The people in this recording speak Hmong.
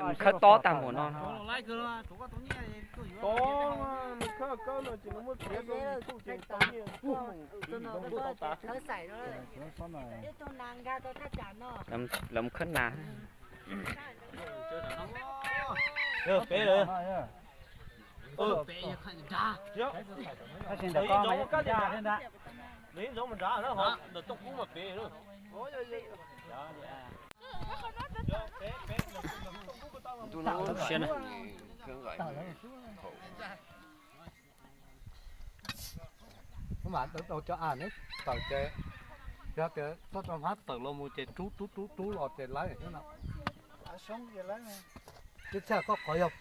Mus khawb tob tag npaum no. Lawv mus khawb nas. Siab na. Mas tau cov av neb tawm ces, yog tias txhob rau hmab tawm los mus ces rub rub rub rub los ces lawv no. Tib txhia koj qhov yog